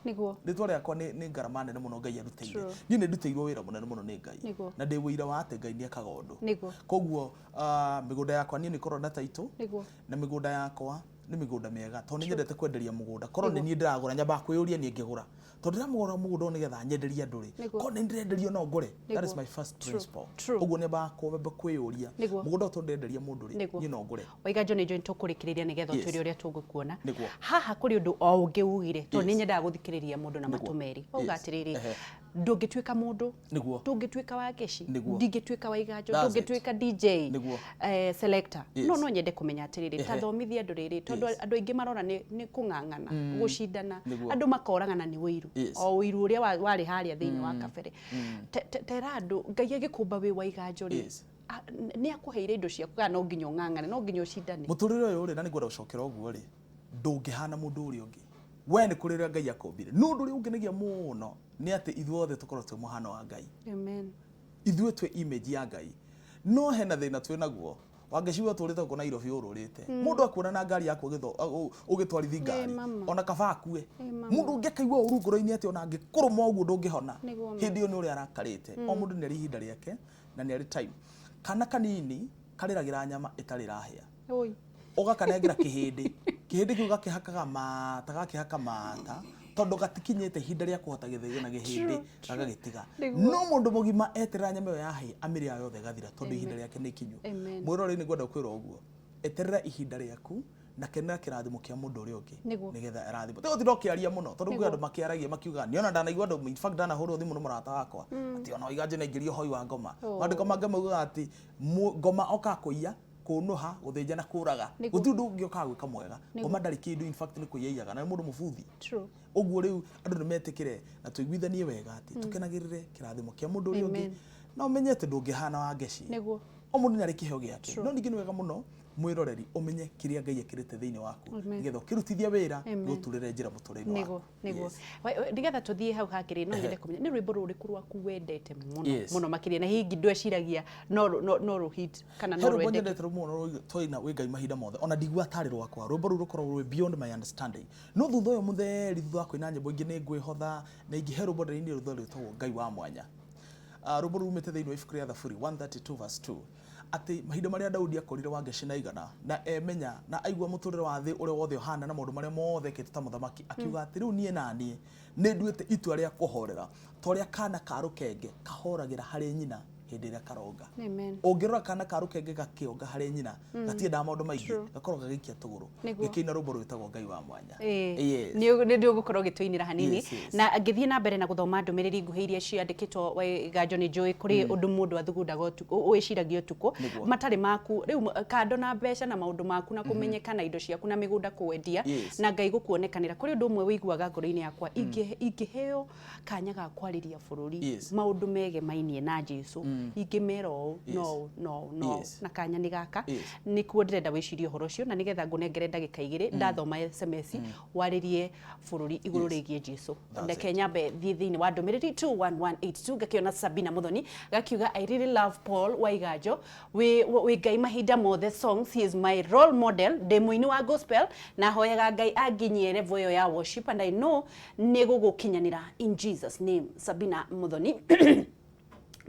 Rĩtwa rĩakwa nĩ ngarama nene mũno Ngai arutĩire. True. Niĩ nĩ ndutĩirwo wĩra mũnene mũno nĩ Ngai. Na ndĩ ũira wa atĩ Ngai nĩ ekaga ũndũ. Koguo mĩgũnda yakwa niĩ nĩ korwo na title. Na mĩgũnda yakwa nĩ mĩgũnda mĩega tondũ nĩ nyendete kwenderia mũgũnda. Korwo nĩ niĩ ndĩragũra, nyambaga kwĩyũria niĩ ngĩgũra, tondũ ndĩramũgũra mũgũnda ũyũ nĩgetha nyenderie andũ rĩ, korwo nĩ ndĩrenderio no ngũre? That is my first principle. Ũguo nyambaga kwamba kwĩyũria, mũgũnda ũyũ tondũ ndĩrenderia mũndũ rĩ, niĩ no ngũre? Waiganjo, nĩ njũĩ nĩtũkũrĩkĩrĩria nĩgetha ũtwĩre ũrĩa tũgũkuona. Haha kũrĩ ũndũ o ũngĩ ugire, tondũ nĩ nyendaga gũthikĩrĩria mũndũ na matũ merĩ. Wauga atĩrĩrĩ, ndũngĩtuĩka mũndũ, ndũngĩtuĩka wa Ngeci, ndingĩtuĩka wa Iganjo, That's it. ndũngĩtuĩka DJ, selector. No nyende kũmenya atĩrĩrĩ, ta thomithia andũ rĩrĩ, tondũ andũ aingĩ marona nĩ kũng'ang'ana, gũcindana, andũ makoragana nĩ ũiru, o ũiru ũrĩa warĩ harĩa thĩinĩ wa kabere. Tera andũ, Ngai agĩkũmba wĩ wa Iganjo rĩ, nĩ akũheire indo ciaku kana no nginya ũng'ang'ane, no nginya ũcindane? Mũtũrĩre ũyũ rĩ, na nĩngwenda gũcokera ũguo rĩ, ndũngĩhana mũndũ ũrĩa ũngĩ. We nĩ kũrĩ ũrĩa Ngai akũmbire. No ũndũ ũrĩa ũngenagia mũno nĩ atĩ ithuothe tũkorwo twĩ mũhano wa Ngai. Amen. Ithuĩ twĩ image ya Ngai. No hena thĩna twĩ naguo. Wangeci, we ũtũrĩte gũkũ Nairobi ũrũrĩte. Mũndũ akuona na ngari yaku ũgĩtwarithi ngari, mama. ona kaba akue. Mama. Mũndũ ũngĩ akaigua ũru ngoro-inĩ atĩ ona angĩkũrũma ũguo ndũngĩhona. Nĩguo ma. Hĩndĩ ĩyo nĩ ũrĩa arakarĩte. O mũndũ nĩ arĩ ihinda rĩake na nĩ arĩ time. Kana kanini karĩragĩra nyama ĩtarĩ ĩrahĩa. Oi. Ũgakanengera kĩhĩndĩ, kĩhĩndĩ kĩu gakĩhakaga mata, gakĩhaka mata, tondũ gatikinyĩte ihinda rĩa kũhota gĩthĩgĩ na gĩhĩndĩ, gagagĩtiga. No mũndũ mũgima eterera nyama ĩyo yahĩa, amĩrĩaga yothe ĩgathira, tondũ ihinda rĩake nĩ ikinyu. Amen. Mwĩroreri, nĩ ngwenda gũkwĩra ũguo, eterera ihinda rĩaku na kenera kĩrathimo kĩa mũndũ ũrĩa ũngĩ, nĩgetha arathimo. Tiga gũtinda ũkĩaria mũno, tondũ kwĩ andũ makĩaragia makiuga niĩ ona ndanaigua andũ, in fact ndanahũrwo thimũ nĩ mũrata wakwa atĩ ona Waiganjo nĩ aingĩria ũhoi wa ngoma. Maandĩko mangĩ maugaga atĩ ngoma okaga kũiya, kũnũha, gũthĩnja na kũraga. Gũtirĩ ũndũ ũngĩ okaga gwĩka mwega. Ngoma ndarĩ kĩndũ, in fact nĩ kũiya aiyaga, na nĩ mũndũ mũbuthi. Ũguo rĩu andũ nĩ metĩkĩre na tũiguithanie wega atĩ tũkenagĩrĩre kĩrathimo kĩa mũndũ ũrĩa ũngĩ, na ũmenye atĩ ndũngĩhana wa Ngeci. O mũndũ nĩ arĩ kĩheo gĩake. No ningĩ nĩ wega mũno mwĩroreri ũmenye kĩrĩa Ngai ekĩrĩte thĩinĩ waku, nĩgetha ũkĩrutithia wĩra gũturĩre njĩra mũtũrĩre-inĩ waku. Nĩguo. Nĩgetha tũthiĩ hau hangĩ rĩ, no nyende kũmenya nĩ rwĩmbo rũrĩkũ rwaku wendete mũno mũno makĩria, na hihi ndweciragia no rũ hit kana no rwendeke? Rwĩmbo nyendete mũno twaina, "Wĩ Ngai Mahinda Mothe", ona ndigua tarĩ rwakwa. Rwĩmbo rũu rũkoragwo rwĩ beyond my understanding. No thutha ũyũ mũtheri, thutha wa kũina nyĩmbo ingĩ, nĩ ngwĩhotha na ingĩ, he rwĩmbo ndĩrainire rwĩmbo rwĩtagwo "Ngai wa Mwanya". Rwĩmbo rũu rumĩte thĩinĩ wa ibuku rĩa Thaburi 132 verse 2, atĩ mahinda marĩa Daudi akorire Wangeci na igana na emenya na aigua mũtũrĩre wa thĩ ũrĩa wothe ũhana na maũndũ marĩa mothe ekĩte ta mũthamaki, akiuga atĩ rĩu niĩ na niĩ nĩ nduĩte itua rĩa kũhorera ta ũrĩa kana ka rũkenge kahoragĩra harĩ nyina hĩndĩ ĩrĩa karonga. Amen. Ũngĩrora kana ka rũkenge gakĩonga harĩ nyina, gatiendaga maũndũ maingĩ, gakoragwo gagĩikia tũgũrũ. Gĩkĩina rwĩmbo rwĩtagwo "Ngai wa Mwanya". Nĩ ũgũkorwo ũgĩtũinĩra hanini. Na ngĩthiĩ na mbere na gũthoma ndũmĩrĩri nguhĩ iria ciandĩkĩtwo, Waiganjo, nĩ njũĩ kũrĩ ũndũ mũndũ athugundaga ũtukũ, wĩciragia ũtukũ matarĩ maku rĩu, kando na mbeca na maũndũ maku na kũmenyeka na indo ciaku na mĩgũnda kwendia na Ngai gũkuonekanĩra, kũrĩ ũndũ ũmwe wĩiguaga ngoro-inĩ yakwa, ingĩheo kanya ga kwarĩria bũrũri maũndũ megemainie na Jesu, ingĩmera ũũ, no ũũ, no ũũ, no ũũ. Na kanya nĩ gaka, nĩkuo ndĩrenda wĩcirie ũhoro ũcio, na nĩgetha ngũnengere ndagĩka 2 ndathoma SMS, warĩrie bũrũri igũrũ rĩgiĩ Jesu. That's Reke it. nyambe thiĩ thĩinĩ wa ndũmĩrĩri 21182, ngakĩona Sabina Muthoni gakiuga, "I really love Paul Waiganjo wĩ Ngai Mahinda Mothe songs. He is my role model. Ndĩ mũini wa gospel na hoyaga Ngai anginyie level ĩyo ya worship, and I know nĩ gũgũkinyanĩra in Jesus' name." Sabina Muthoni.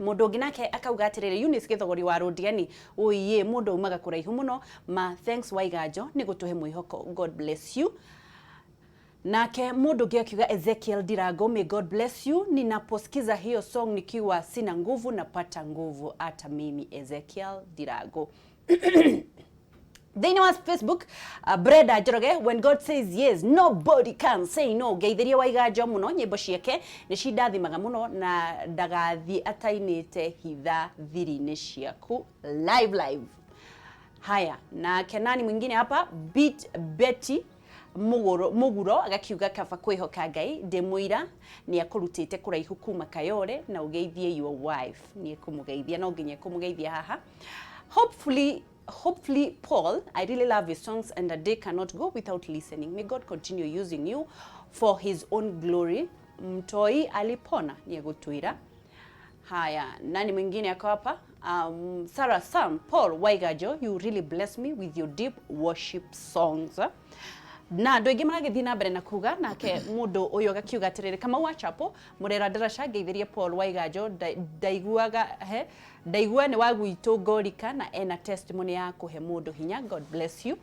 Mũndũ ũngĩ nake akauga atĩrĩrĩ, Eunice Gĩthogori wa Rũndiani, "Ũiĩ, mũndũ aumaga kũraihu mũno ma. Thanks Waiganjo nĩ gũtũhe mwĩhoko. God bless you." Nake mũndũ ũngĩ akiuga, Ezekiel Ndirango, "May God bless you. Ninaposikiza hiyo song nikiwa sina nguvu, napata nguvu hata mimi." Ezekiel Ndirango. Thĩinĩ wa Facebook, Brenda Njoroge, "When God says yes, nobody can say no. Ngeithĩrie Waiganjo mũno, nyĩmbo ciake nĩ cindathimaga mũno na ndagathiĩ atainĩte hitha thiri-inĩ ciaku live live." Haya, nake nani mwingine hapa? Beat Betty Muguro, Muguro agakiuga, "Kaba kwĩhoka Ngai, ndĩ mũira nĩ akũrutĩte kũraihu kuma Kayore, na ũgeithie your wife." Nĩ ekũmũgeithia, no nginya ekũmũgeithia haha. Hopefully Paul, I really love his songs and a day cannot go without listening. May God continue using you for his own glory. Mtoi alipona?" Ni egũtwĩra. Haya, nani mwingine ako hapa? Sarah Sam, "Paul Waigajo, you really bless me with your deep worship songs." Na andũ aingĩ maragĩthiĩ na mbere na kuga nake mũndũ ũyũ agakiuga atĩrĩrĩ, Kamau wa Chapo Mũrera Ndaraca, ngeithĩrie Paul Waiganjo, ndaiguaga he ndaigua nĩ wa gwitũ Ngorika na ena testimony ya kũhe mũndũ hinya. God bless you.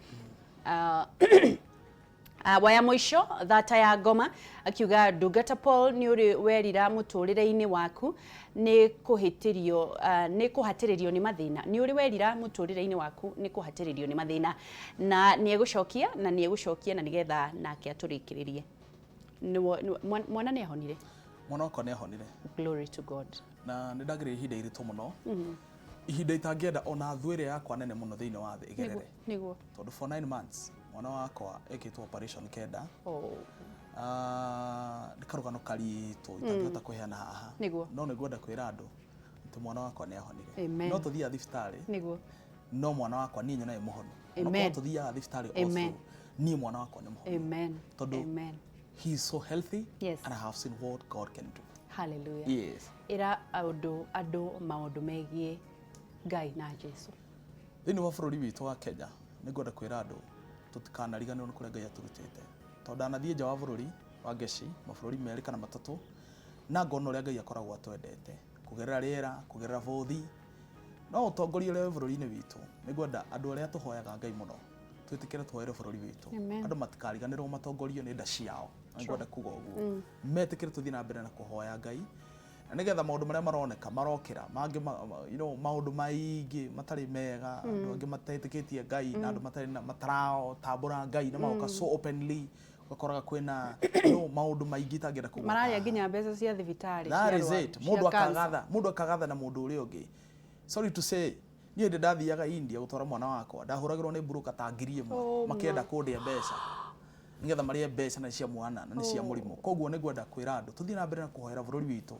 Waya mũico thata ya ngoma akiuga ndungata Paul nĩ ũrĩ werira mũtũrĩre-inĩ waku nĩ kũhĩtĩrio, nĩ kũhatĩrĩrio nĩ mathĩna, nĩ ũrĩ werira mũtũrĩre-inĩ waku nĩ kũhatĩrĩrio nĩ mathĩna, na nĩ egũcokia na nĩ egũcokia na nĩgetha nake atũrĩkĩrĩrie. Mwana nĩ ahonire? Mwana wakwa nĩ ahonire. Glory to God. Na nĩ ndagereire ihinda iritũ mũno, ihinda itangĩenda ona thũ ĩrĩa yakwa nene mũno thĩinĩ wa thĩ ĩgerere. Nĩguo. Tondũ for 9 months mwana wakwa ekĩtwo operation kenda. Oh. Nĩ karũgano karitũ itangĩhota kũheana haha. Nĩguo. No nĩ ngwenda kwĩra andũ atĩ mwana wakwa nĩ ahonire. Amen. No tũthiaga thibitarĩ. Nĩguo. No mwana wakwa niĩ nyonaga mũhonu. Amen. Onakorwo tũthiaga thibitarĩ all Amen. through, niĩ mwana wakwa nĩ mũhonu. Amen. Tondũ Amen. he is so healthy. Yes. And I have seen what God can do. Hallelujah. Yes. Ĩra andũ maũndũ megiĩ Ngai na Jesu. Thĩinĩ wa bũrũri witũ wa Kenya nĩ ngwenda kwĩra andũ tũtikanariganĩrwo nĩ kũrĩa Ngai atũrutĩte. Tondũ ndanathiĩ nja wa bũrũri wa Ngeci mabũrũri merĩ kana matatũ na ngona ũrĩa Ngai akoragwo atwendete kũgerera rĩera, kũgerera bũthi. No ũtongoria ũrĩa wĩ bũrũri-inĩ witũ nĩ ngwenda andũ arĩa tũhoyaga Ngai mũno twĩtĩkĩre tũhoere bũrũri witũ. Amen. Andũ matikariganĩrwo matongorio nĩ nda ciao. Nĩ ngwenda kuga ũguo. Metĩkĩre tũthiĩ na mbere na kũhoya Ngai na nĩgetha maũndũ marĩa maroneka marokĩra mangĩ you know, maũndũ maingĩ matarĩ mega, andũ angĩ matetĩkĩtie Ngai na andũ matarĩ na mataratambũra Ngai na magoka so openly, ũgakoraga kwĩna, you know, maũndũ maingĩ itangĩenda kũgweta. Mararĩa nginya mbeca cia thibitarĩ. That is it. Mũndũ akagatha, mũndũ akagatha na mũndũ ũrĩa ũngĩ. Sorry to say, niĩ hĩndĩ ndathiaga India gũtwara mwana wakwa, ndahũragĩrwo nĩ mburũka ta 1000 makĩenda kũndĩa mbeca nĩgetha marĩe mbeca na cia mwana na nĩ cia mũrimũ. Koguo nĩ ngwenda kwĩra andũ tũthiĩ na mbere na kũhoera bũrũri witũ,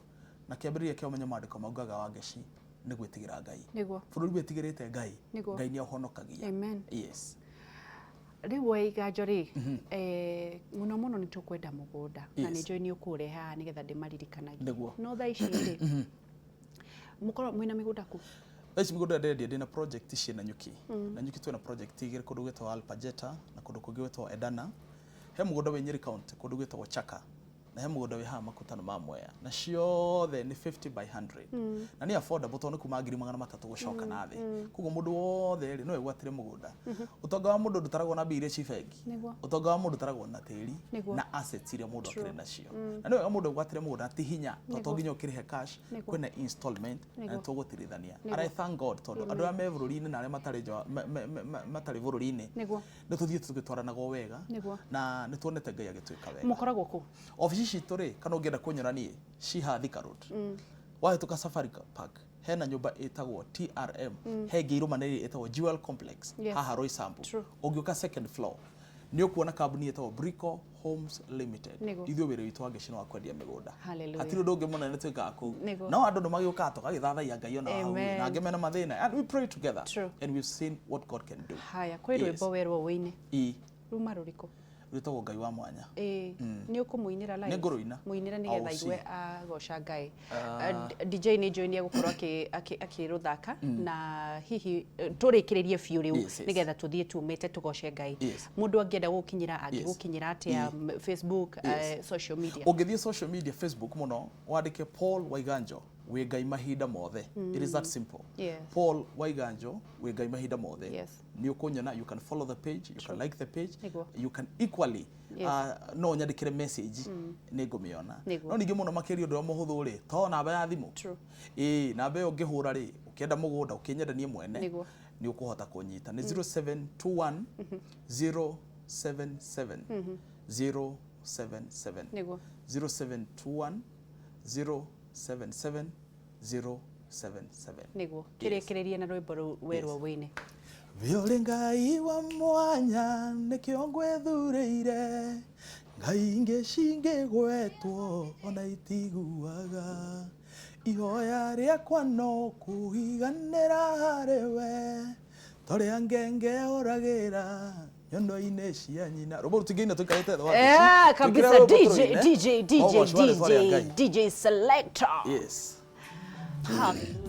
na kĩambĩrĩria kĩa ũmenyo maandĩko maugaga wa Ngeci nĩ gwĩtigĩra Ngai. Nĩguo. Bũrũri wĩtigĩrĩte Ngai, Nĩguo. Ngai nĩ ahonokagia. Amen. Yes. Rĩu Waiganjo rĩ, mũno mũno nĩ tũkwenda mũgũnda na Yes. nĩ njũĩ nĩ ũkũũrehe haha nĩgetha ndĩmaririkanagie. Nĩguo. No thaa ici rĩ, mũkoragwo mwĩna mĩgũnda kũ? Thaa ici mĩgũnda ndĩrendia ndĩna project ciĩ Nanyuki. Nanyuki twĩna project igĩrĩ, kũndũ gwĩtagwo Alpajeta na kũndũ kũngĩ gwĩtagwo Edana. He mũgũnda wĩ Nyeri County kũndũ gwĩtagwo Chaka na he mũgũnda wĩ haha Makutano ma Mwea, na ciothe nĩ 50 by 100 na nĩ affordable tondũ nĩ kuma 300,000 gũcoka na thĩ. Koguo mũndũ wothe rĩ no egwatĩre mũgũnda. Ũtonga wa mũndũ ndũtaragwo na mbia iria ci bengi. Nĩguo. Ũtonga wa mũndũ ũtaragwo na tĩri Nĩguo. na assets iria mũndũ akĩrĩ nacio. Na nĩ wega mũndũ egwatĩre mũgũnda ti hinya tondũ to nginya ũkĩrĩhe cash, Nĩguo. kwĩna installment na Nĩguo. nĩ tũgũtirithania. And I thank God tondũ andũ arĩa me bũrũri-inĩ na arĩa matarĩ nja matarĩ bũrũri-inĩ Nĩguo. nĩ tũthiĩte tũgĩtwaranaga o wega Nĩguo. na nĩ tuonete Ngai agĩtwĩka wega. Mũkoragwo kũ? Obici citũ rĩ, kana ũngĩenda kũnyona niĩ, ci haha Thika Road. Wahĩtũka Safari Park hena nyũmba ĩtagwo TRM, he ĩngĩ irũmanĩrĩire ĩtagwo Jewel Complex Yes. haha Roysambu. True. Ũngĩũka second floor nĩ ũkuona kambuni ĩtagwo Brico Homes Limited. Nĩguo. Ithuĩ wĩra witũ wa Ngeci nĩ wa kwendia mĩgũnda. Hallelujah. Hatirĩ ũndũ ũngĩ mũnene twĩkaga kũu. Nĩguo. No andũ nĩ magĩũkaga tũgagĩthathaiya Ngai ona hau Amen. na angĩ mena mathĩna and we pray together True. and we've seen what God can do. Haya, kwĩ Yes. rwĩmbo werwo wĩine. Ĩ. Ruma rũrĩkũ? Rwĩtagwo Ngai wa mwanya. Ĩĩ, nĩ ũkũmũinĩra live? Nĩ ngũrũina. Mũinĩre I nĩgetha will aigue see. agoca Ngai. DJ nĩ njũĩ nĩ egũkorwo akĩrũthaka na hihi tũrĩkĩrĩrie biũ rĩu Yes, yes. nĩgetha tũthiĩ tumĩte tũgoce Ngai. Yes. Mũndũ angĩenda gũgũkinyĩra angĩgũkinyĩra atĩa Facebook, Yes. social media? Ũngĩthiĩ social media Facebook mũno wandĩke Paul Waiganjo wĩ Ngai mahinda mothe. It is that simple. Yes. Paul Waiganjo wĩ Ngai mahinda mothe. Yes. Nĩ ũkũnyona, you can follow the page, you can like the page, Nĩguo. you can equally Yes. No nyandĩkĩre message nĩ ngũmĩona. Nĩguo. No ningĩ mũno makĩria ũndũ ũrĩa mũhũthũ rĩ, to namba ya thimũ. True. Ĩĩ, namba ĩyo ũngĩhũra rĩ, ũkĩenda mũgũnda ũkĩnyenda niĩ mwene Nĩguo. nĩ ũkũhota kũnyita. Nĩ 0721 077 077. Nĩguo. 0721 077 077. Nĩguo. Kĩrĩkĩrĩrie na rwĩmbo rũu werwo wĩine. Wĩ ũrĩ Ngai wa mwanya nĩkĩo ngwĩthurĩire, Ngai ingĩ cingĩgwetwo ona itiguaga, ihoya rĩakwa no kũiganĩra harĩ we, torĩa ngenge ũragĩra nyono-inĩ cia nyina. Rwĩmbo rũtingĩina tũikarĩte thĩ wa Yeah, Ngeci. kabisa. Twĩkĩre rwĩmbo DJ, tũrũine. DJ, DJ, Ũgoci wa rĩtwa rĩa DJ, Ngai. DJ Selector. Yes. Hallelujah.